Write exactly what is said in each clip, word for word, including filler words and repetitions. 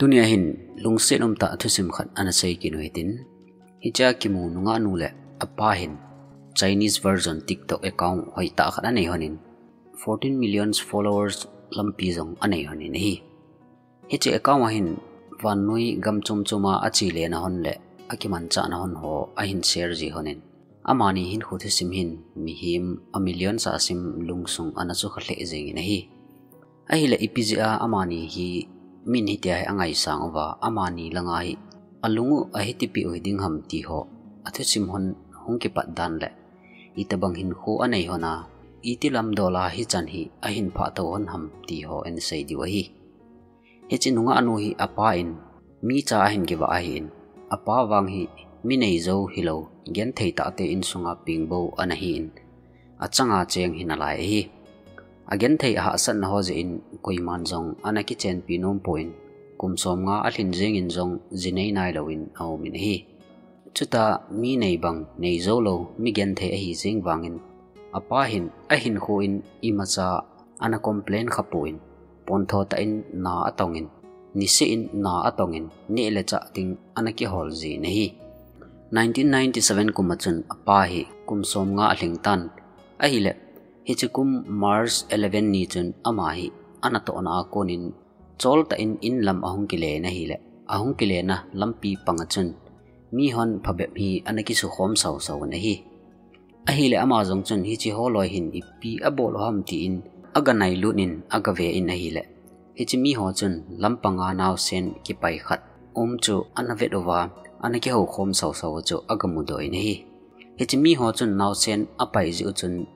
Tunia hin lungset umtah thusim khat ana sei kit u hitin, hichea kimu nungah nu le apa hin Chinese version TikTok account hoitah khat anei honin, fourteen million followers lampi jong anei honin ahi. Hiche account a hin vannoi gam chom chom a achele na hon le akimanchah na hon ho ahin share ji honin, amani hinkho thusim hin mihem a million sa sim lungsung ana sukha lheh jengin ahi. Ahile ipi jeh a amani hi min hitia hi angaisang uva, amani langa hi alung u ahi tipi u hiding ham ti ho, athusim hon hung kipat dan le itobang hinkho anei hon a, iti lam dol a hichan hi ahin phah to hon ham ti ho in sei diu ahi. Hiche nungah nu hi apa in mi cha ahin kivah ahin, apa vang hi mi neijou hilou, genthei tah te insunga pengbou ana hin, achanga cheng hi nalai ahi. Agenthei ahahsatna ho jeh in koiman jong ana kichenpi nom pon, kum somnga alhin jengin jong jinei nailouvin aumin ahi. Chuta mi nei bang neijou lou, mi genthei ahi jeng vangin, apa hin ahinkho in imacha ana complain khapon, pontho tah in na atongin, niseh in na atongin, neh le chah ding ana kihol jin ahi. Nineteen ninety-seven kum a chun apa hi kum somnga alhing tan, ahile hiche kum March eleven ni chun ama hi anatohna a konin chol tah in in lam ahung kile in ahile, ahung kile na lampi panga chun mihon phabep hi ana kisukhom sau sau in ahi. Ahile ama jong chun hiche holoi hin ipi abol u ham tin aga nailut in aga ve in ahile, hiche miho chun lampanga naosen kipai khat um chu ana vet uva, ana kihoukhom sau sau chu aga mudoh in ahi. Hiche miho chun naosen apai jeh u chun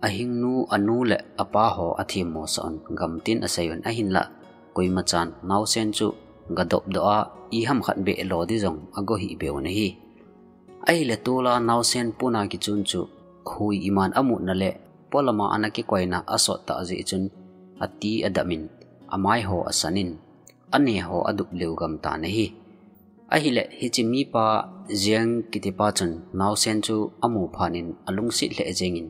ahingnu, anu le apa ho athemmosah un, gamtin asei un, ahinlah koimachan naosen chu gadopdoh a, iham khat beh lo ding jong ago hih be un ahi. Ahile tula naosen puna kichun chu hui iman amutna le polama ana kikoina asot tah jeh chun ati adamin, amai ho asanin, ane ho adup leu gam tan ahi. Ahile hiche mipa Jiang kitipa chun naosen chu amu phatnin alungset lheh jengin,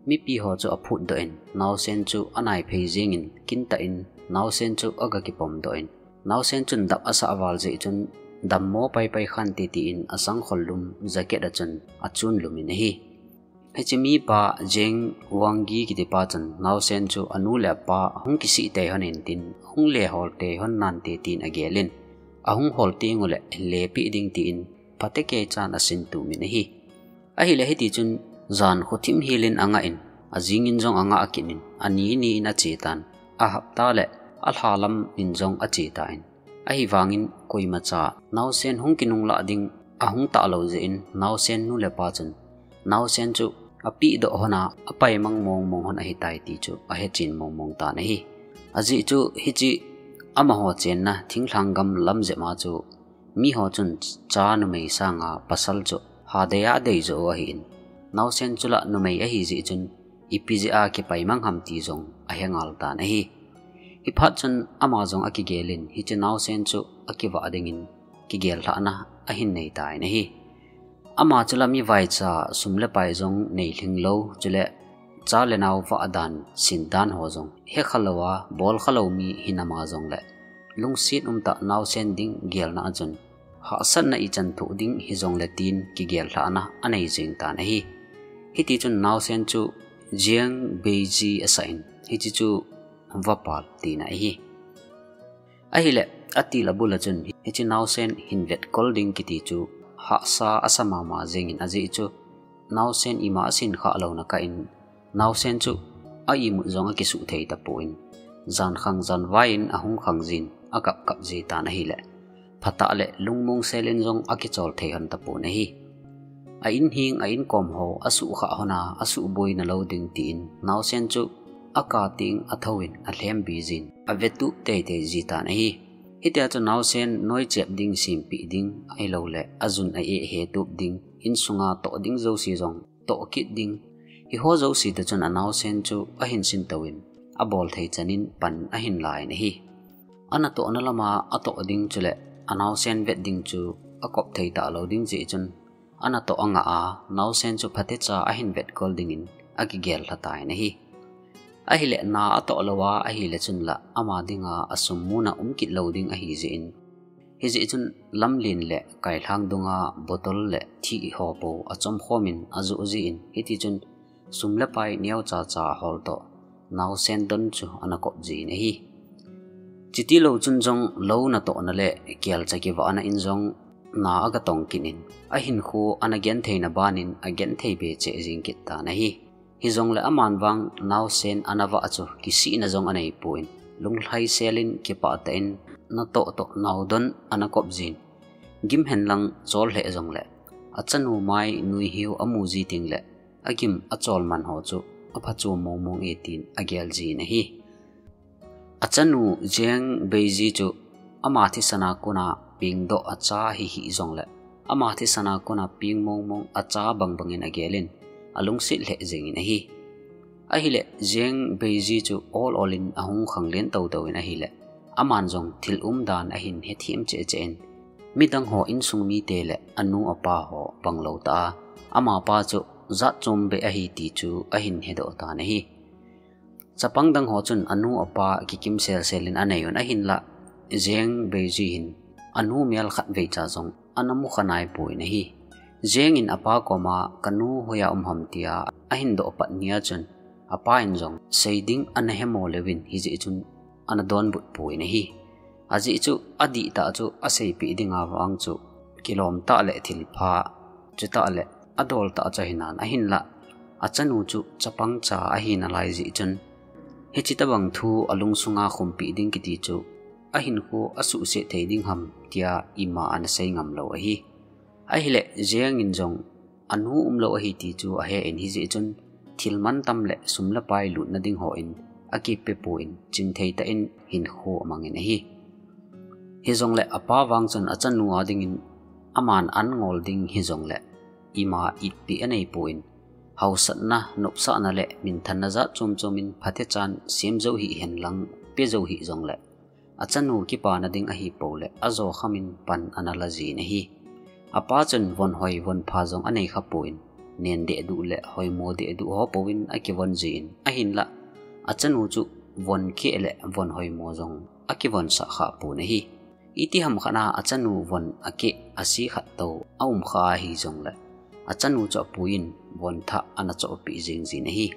mipi ho chu aphutdoh in, naosen chu anaiphei jengin, kintah in naosen chu aga kipomdoh in, naosen chun dap asah val jeh chun dammo paipai khante tin asangkhol lum jacket a chun achun lumin ahi. Hiche mipa Jiang Wanggi kitipa chun naosen chu anu le apa hung kisih tei hon in tin, hung le hol tei hon nante tin agelin, ahung hol tengule lepeh ding tin phatecha chan asin tumin ahi. Ahile hitichun jan khothim helin angah in, ajingin jong angah kit in, ani ni in ache tan, ahapta le alha lam in jong ache tan, ahivangin koimacha naosen hung kinunglah ding ahung talou jeh in naosen nu le pa chun naosen chu apehdoh hon a apaimang mong mong hon ahitai ti chu ahechen mong mong tan ahi. Ajeh chu hiche amaho chenna thinglhang gam lam jep a chu miho chun cha numei sanga pasal chu hadei a adei joh u ahin, naosen chu la numei ahi jeh chun ipi jeh a kipaimang ham ti jong ahengal tan ahi. Hiphat chun ama jong akigelin hiche naosen chu akivah dingin kigel lhahna ahin nei tan ahi. Ama chu la mi vaicha sum le pai jong nei lhinglou, chule cha le nao vah dan sin dan ho jong hekha louva bolkha lou mi hinama jongle, lungset umtah naosen ding gelna a chun hahsatna ichan thoh ding hijongle tin kigel lhahna anei jeng tan ahi. Hitichun naosen chu Jiang Beiji asah in, hiche chu Vapal tina ahi. Ahile atil abul a chun hiche naosen hin vetkol ding kiti chu hahsa asa mama jengin, ajeh chu naosen ima asin khah louna kah in, naosen chu a imut jong akisuh thei tapon, jan khang jan vai in ahung khang jin akap kap ji tan ahile, phatah le lungmong selin jong akichol thei hon tapon ahi. A inhing a inkom ho asuhkhah hon a asuhboina lou ding tin naosen chu akateng athouvin alhem bi jin avetup teitei ji tan ahi. Hitia chu naosen noichep ding, sempeh ding, ahiloule ajun a eh hetup ding, insunga toh ding jouse jong toh kit ding, hiho jouse toh chun anaosen chu ahin sintouvin, abol thei chanin pan ahin la in ahi. Anatohna lama atoh ding chule anaosen vet ding chu akop thei talou ding jeh chun, anatoh angah a naosen chu phatecha ahin vetkol dingin akigel lha tan ahi. Ahile na atoh louva ahile chun la ama dinga asum muna um kit lou ding ahi jeh in, Hijeh chun lamlen le kailhang dunga bottle le thih ho po achom khomin ajoh jin, hiti chun sum le pai neocha cha hol toh naosen don chu ana kop jin ahi. Chuti lou chun jong lou natohna le kelcha kivahna in jong na aga tong kit in, ahinkho ana genthei na banin agenthei be cheh jing kit tan ahi. Hijongle aman vang naosen ana vah chu kisihna jong anei pon, lunglhai selin kipah tah in natoh toh naodon ana kop jin. Gim hen lang chol lheh jongle achanu mai nui hiu amu ji tengle agim achol man ho chu aphachom mong mong e tin agel jin ahi. Achanu Jiang Beiji chu ama thisan a kona peng doh acha hi hih jongle ama thisan a kona peng mong mong acha bang bangin agelin alungset lheh jengin ahi. Ahile Jiang Beiji chu ol ol in ahung khanglen tou tou in ahile aman jong thil umdan ahin hethem cheh cheh in, midang ho insung mite le anu apa ho bang lou tah a, amapa chu jat chom beh ahi ti chu ahin hedoh tan ahi. Chapang dang ho chun anu apa kikim sel sel in anei un, ahinlah Jiang Beiji hin anu mel khat vei cha jong ana mu kha nai pon ahi. Jiang in apa koma kanu hoiya um ham tia ahin doh pat nia chun apa in jong sei ding ana hemo leuvin, hijeh chun ana donbut pon ahi. Ajeh chu adih tah chu aseipeh dinga vang chu kilom tah le thilpha, chutah le adol tah chu ahinan, ahinlah achanu chu chapang cha ahi nalai jeh chun hiche tobang thu alungsunga khumpeh ding kiti chu ahinkho asuhset thei ding ham tia ima ana sei ngam lou ahi. Ahile Jiang in jong anu umlou ahi ti chu ahe in, hijeh chun thil mantam le sum le pai lutna ding ho in akipe pon chingthei tah in hinkho amangin ahi. Hijongle apa vang chun achanu a dingin aman an ngol ding hijongle ima itpi anei pon, hausatna, nopsahna le minthanna jat chom chom in phatechan sem jou hih hen lang pe jou hih jongle achanu kipana ding ahi pou le ajo khamin pan ana la jin ahi. Apa chun von hoi von pha jong anei kha pon, nen dehduh le hoimo dehduh ho pouvin akivon jin, ahinlah achanu chu von keh le von hoimo jong akivonsah kha pon ahi. Iti ham khat a achanu von akeh ase khat tou aum kha ahi jongle achanu chu apuiyin von thah ana chohpeh jing jin ahi.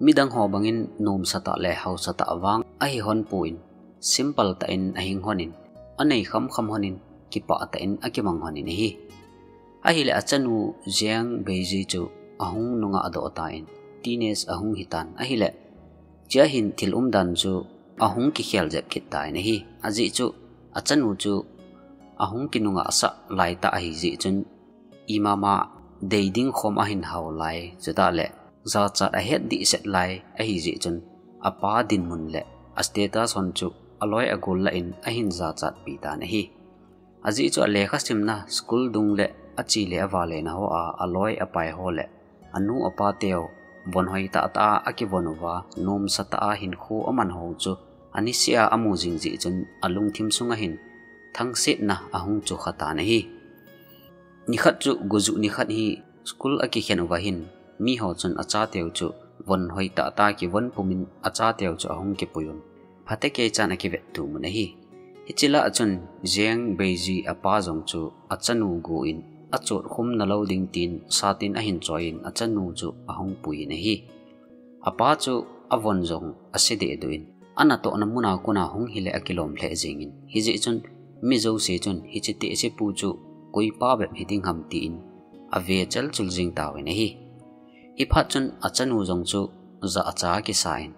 Midang ho bangin nomsa tah le hausa tah vang ahi hon pon, simple tah in ahing honin, anei kham kham honin, kipah tah in akimang honin ahi. Ahile achanu Jiang Beiji chu ahung nungah doh tan, teenage ahung hitan, ahile chea hin thil umdan chu ahung kikhel jep kit tan ahi. Ajeh chu achanu chu ahung kinungah sah lai tah ahi jeh chun, imama dei ding khom ahin hao lai, chutah le jachat ahet dehset lai ahi jeh chun apa dinmun le a status hon chu aloi agol lah in ahin jachatpi tan ahi. Ajeh chu alekha simna, school dung le ache le avalena hoa aloi apai ho le anu apa teu von hoi tah tah a akivon uva, nomsa tah a hinkho aman ho chu aniseh a amu jing jeh chun alungthim sunga hin thangsetna ahung chu kha tan ahi. Nikhat chu gojuh nikhat hi school akikhen uva hin, miho chun achateu chu von hoi tah tah kivon pumin achateu chu ahung kipuiyun, phatecha chan akivet tumun ahi. Hiche lah a chun Jiang Beiji apa jong chu achanu go in achot khum nalou ding tin satin ahin choiyin achanu chu ahung puiyin ahi. Apa chu avon jong ase dehduh in, anatohna muna kona hung hile akilom lheh jengin, hijeh chun mi jouse chun hiche tehse pu chu koipa bep hiding ham tin ave chelchul jing tauvin ahi. Hiphat chun achanu jong chu jachat akisan,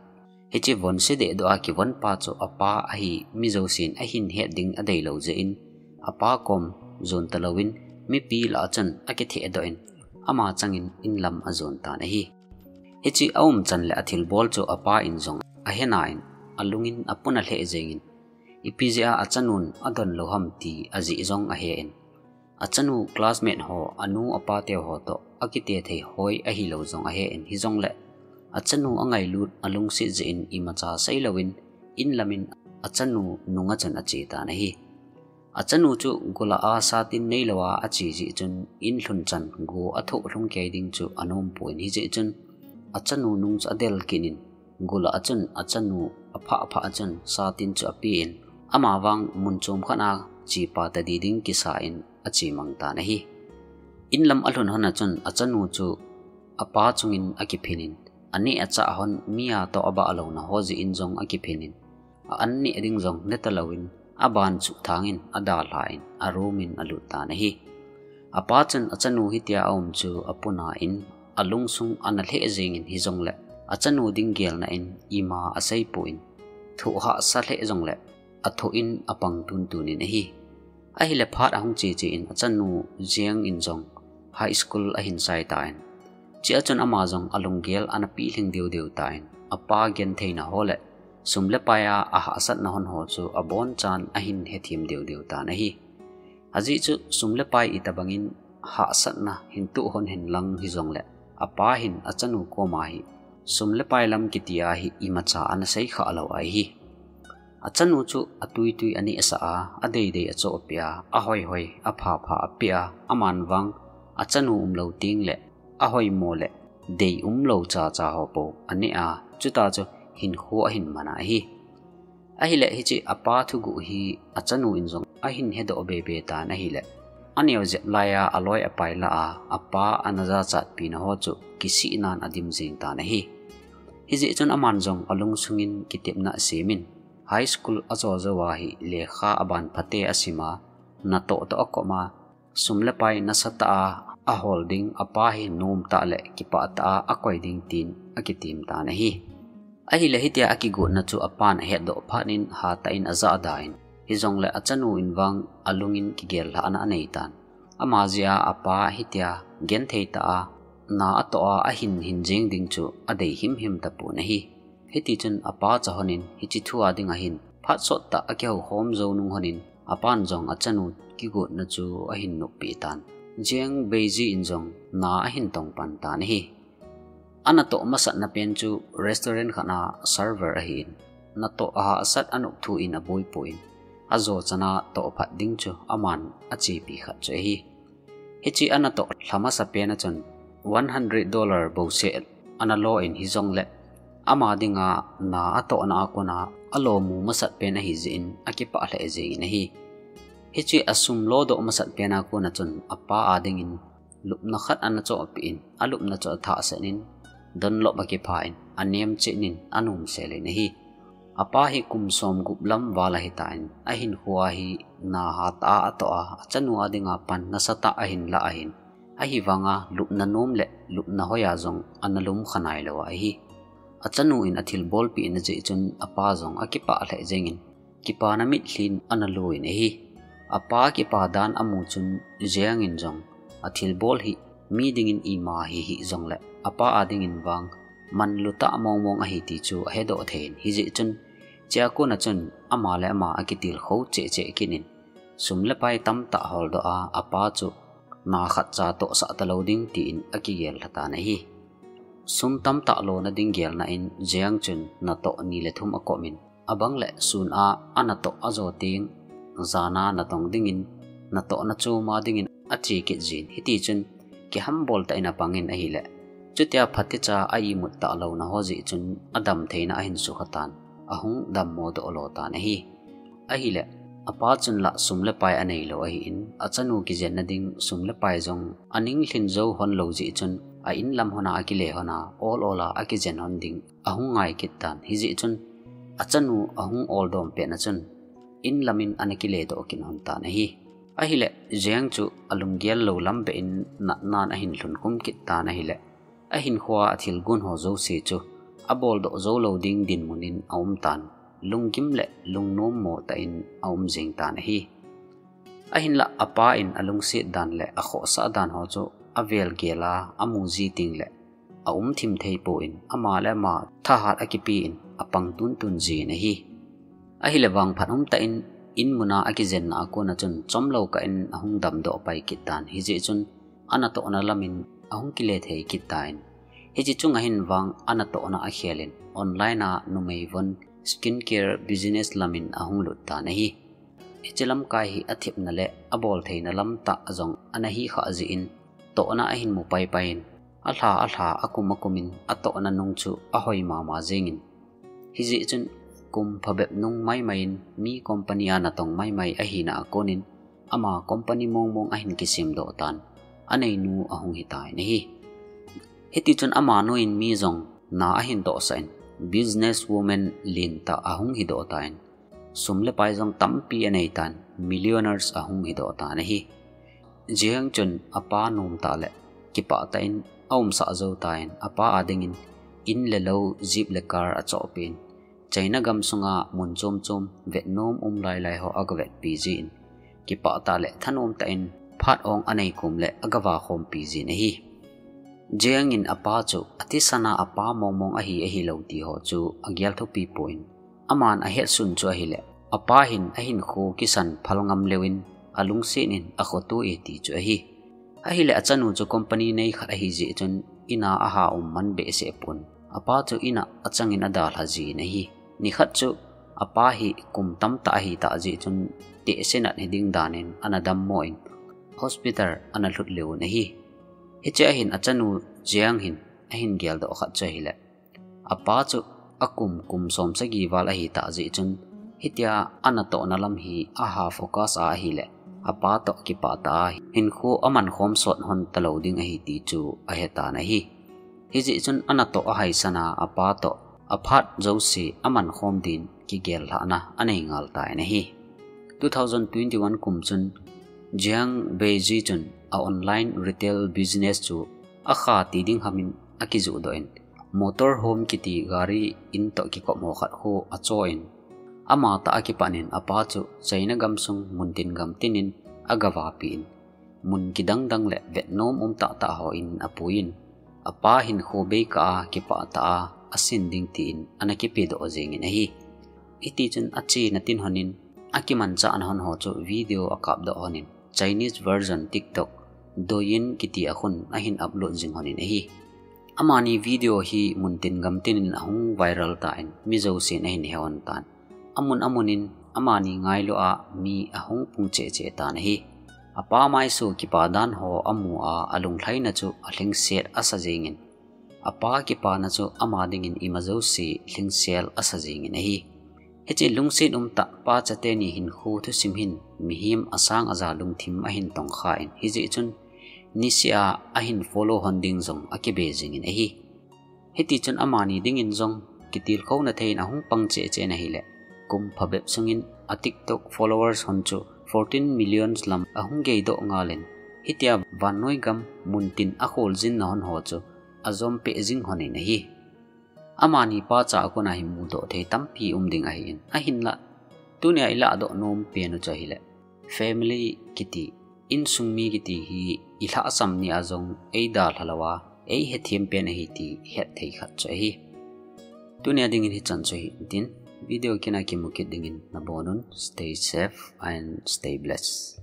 hiche von se dehduh a kivon pa chu apa ahi mi jousen ahin het ding adeilou jeh in, apa kom jon talouvin mipi lah a chun akithehdoh in, ama changin inlam ajon tan ahi. Hiche aumchan le athilbol chu apa in jong ahenan, alungin apuna lheh jengin, ipi jeh a achanun adon lou ham ti ajeh jong ahen, achanu classmate ho, anu apa teu ho toh akitethei hoi ahilou jong ahen, hijongle achanu angailut alungset jeh in imacha seilouvin inlamin achanu nunga chun ache tan ahi. Achanu chu golah a satin neilouva ache jeh chun inlhun chan go athoh lhung kei ding chu anompon, hijeh chun achanu nung chu adel kit in, golah a chun achanu aphah phah a chun satin chu apen, amavang mun chom khat a chepa tadi ding kisa in achemang tan ahi. Inlam alhun hon a chun achanu chu apa chungin akiphin in, aneh achah hon mi a toh abah louna ho jeh in jong akiphin in, a an neh ding jong neta louvin, aban chu thangin adalhan, aroom in alut tan ahi. Apa chun achanu hitia aum chu apuna in, alungsung ana lheh jengin hijongle, achanu ding gelna in ima aseipon, thoh hahsa lheh jongle, athoh in apang tuntun in ahi. Ahile phat ahung cheche in achanu Jiang in jong high school ahin chai tan. Chea chun ama jong alunggel ana pilhing deu deu tan, apa gentheina ho le sum le pai a ahahsatna hon ho chu abonchan ahin hethem deu deu tan ahi. Ajeh chu sum le pai itobangin hahsatna hin toh hon hen lang hijongle, apa hin achanu koma hi sum le pai lam kiti a hi imacha ana seikhah lou ahi. Achanu chu atui tui aneh asah a, adei dei achoh peh a, ahoi hoi, apha pha apeh a, aman vang achanu umlou tengle, ahoi mo le dei umlou cha cha ho po aneh a, chuta chu hinkho ahin man ahi. Ahile hiche apa thuguh hi achanu in jong ahin hedoh be be tan ahile, aneo jep lai a aloi apai lah a, apa ana jachatpina ho chu kisihnan adim jeng tan ahi. Hijeh chun aman jong alungsungin kitepna asemin, high school ajo jou a hi lekha aban phate asim a, natoh toh akom a, sum le pai nasatah a ahol ding apa hi nomtah le kipah tah a akoi ding tin akitem tan ahi. Ahile hitia akigotna chu apan ahetdoh phat in hatah in ajahda in, hijongle achanu in vang alungin kigel lhahna anei tan. Ama jeh a apa hitia genthei tah a na atoh a ahin hin jeng ding chu adei himhim tapon ahi. Hitichun apa cha hon in hiche thu a ding ahin phat sottah akihoukhom jou nung hon in, apan jong achanu kigotna chu ahin noppeh tan. Jiang Beiji in jong na ahin tongpan tan ahi. Anatoh masatna pen chu restaurant khat a server ahin, natoh ahahsat anop thu in aboipon, ajo chan a toh phat ding chu aman achepi khat chu ahi. Hiche anatoh lha masa pen a chun one hundred dollar bouseh ana lo in hijongle, ama dinga na atohna a kona alo mu masat pen ahijeh in akipah lheh jengin ahi. Hiche asum lodoh masat pen a kona chun apa a dingin lupna khat ana chohpeh in, alupna chu athahsat in, Dunlop akipha in, anem chet in, anomsel in ahi. Apa hi kum somgup lam val ahitan, ahinkho a hi na hatah a atoh a, achanu a dinga pan nasatah ahin lah ahin, ahivanga lupna nom le lupna hoi a jong ana lumkha nailou ahi. Achanu in athilbolpeh na jeh chun apa jong akipah lheh jengin, kipana mitlhi in ana lo in ahi. Apa kipa dan amu chun Jiang in jong athilbol hi mi dingin ima hi hijongle, apa a dingin vang manlutah mong mong ahi ti chu ahedoh thei in, hijeh chun chea kona chun ama le ama akitilkhou cheh cheh kit in, sum le pai tamtah holdoh a, apa chu na khatcha tohsah talou ding tin akigel lhatan ahi. Sum tamtah lona ding gelna in Jiang chun natoh ni le thum akom in, abang le sun a anatoh ajo teng, jan a natong dingin, natohna chom a dingin ache kit jin, hitichun kihambol tah in apangin ahile, chutia phatecha a imut talouna ho jeh chun adamtheina ahin sukha tan, ahung dammo doh lo tan ahi. Ahile, apa chun la sum le pai aneilou ahin, achanu kijenna ding sum le pai jong aning lhin jou hon lou jeh chun, a inlam hon a akile hon a, ol ol a akijen hon ding ahung ngai kit tan, hijeh chun achanu ahung oldom petna chun inlam in ana kiledoh kit hon tan ahi. Ahile, Jiang chu alunggel lou lam beh in natnan ahin lhunkhum kit tan ahile, ahinkho a athilgon ho jouse chu aboldoh joulou ding dinmun in aum tan, lunggim le lungnommo tah in aum jeng tan ahi. Ahinla apa in alungset dan le akhohsah dan ho chu avel gel a amu ji tengle aum thim thei pon, ama le ama thahat akipe in apang tuntun jin ahi. Ahile vangphat umtah in inmun a akijenna a kona chun chomlou kah in ahung damdoh pai kit tan, hijeh chun anatohna lam in ahung kile thei kit tan. Hiche chunga hin vang anatohna akhel in online a numei von skincare business lam in ahung lut tan ahi. Hiche lamkai hi athepna le aboltheina lam tah jong ana hikhah jeh in tohna ahin mu pai pai in, alha alha akum akum in atohna nung chu ahoi mama jengin, hijeh chun kum phabep nung maimai in mi company a natong maimai ahina a konin ama company mongmong ahin kisemdoh tan, aneinu ahung hitan ahi. Hitichun amanu in mi jong na ahin tohsah in, business woman lentah ahung hidoh tan, sum le pai jong tampi anei tan, millionaires ahung hidoh tan ahi. Jiang chun apa nomtah le kipah tah in aumsah jou tan, apa a dingin in le lou, jeep le car achohpeh in, China gam sunga mun chom chom vetnom um lailai ho agavetpi jin, kipah tah le thanom tah in phat ong anei kom le agavakhompi jin ahi. Jiang in apa chu athisana apa mongmong ahi ahilou ti ho chu agel thupi pon, aman ahetsun chu ahile, apa hin ahinkho kisan phal ngam leuvin alungset in akhoto e ti chu ahi. Ahile achanu chu company nei khat ahi jeh chun ina aha um man behseh pon, apa chu ina achangin adalha jin ahi. Nikhat chu apa hi kum tamtah ahitah jeh chun tehse nat hiding danin ana dammo in hospital ana lhut leuvin ahi. Hiche ahin achanu Jiang hin ahin geldoh khat chu ahile, apa chu akum kum somsagi val ahitah jeh chun hitia anatohna lam hi aha focus a ahile, apa toh kipah tah a hinkho amankhom sot hon talou ding ahi ti chu ahetan ahi. Hijeh chun anatoh ahaisana apa toh aphat jouse amankhom din kigellhahna anei ngal tan ahi. Two thousand twenty-one kum chun Jiang Beiji chun a online retail business chu akha ti ding hamin akijuhdoh in, motor home kiti gari in toh kikop ho khat khu achoh in, amatah a kipanin apa chu China gam sung muntin gamtin in agavapi in, mun kidang dang le vetnom um tahtah ho in apuiyin, apa hinkho beikah a kipah tah a asin ding tin ana kipedoh jengin ahi. Hitichun achena tin honin, akimanchahna hon ho chu video akapdoh honin, Chinese version TikTok Douyin kiti a khun ahin upload jing honin ahi. Amani video hi muntin gamtin in ahung viral tan, mi jousen ahin he hon tan. Amun amun in amani ngailu a mi ahung pung cheh cheh tan ahi. Apa maisu kipa dan ho amu a alunglhaina chu alhingset asa jengin, apa kipana chu ama dingin ima jouse lhingsel asa jengin ahi. Hiche lungset umtah pa chateni hinkho thusim hin mihem asang aja lungthim ahin tongkhan, hijeh chun niseh a ahin follow hon ding jong akibe jengin ahi. Hitichun amani dingin jong kitilkhouna thei in ahung pang cheh cheh in ahile, kum phabep sungin a TikTok followers hon chu fourteen millions lam ahung geidoh ngal in, hitia vannoi gam muntin akholjinna hon ho chu ajompeh jing honin ahi. Amani pacha a kona hi mudoh thei tampi um ding ahin, ahinlah tunia ilahdoh nom penu chu ahile, family kiti, insung mi kiti hi ilhahsam nia jong eidalha louva, eihethem pen ahi ti hetthei khat chu ahi. Tunia dingin hichan chu hitin, video kina kimu kit dingin nabonun, stay safe and stay blessed.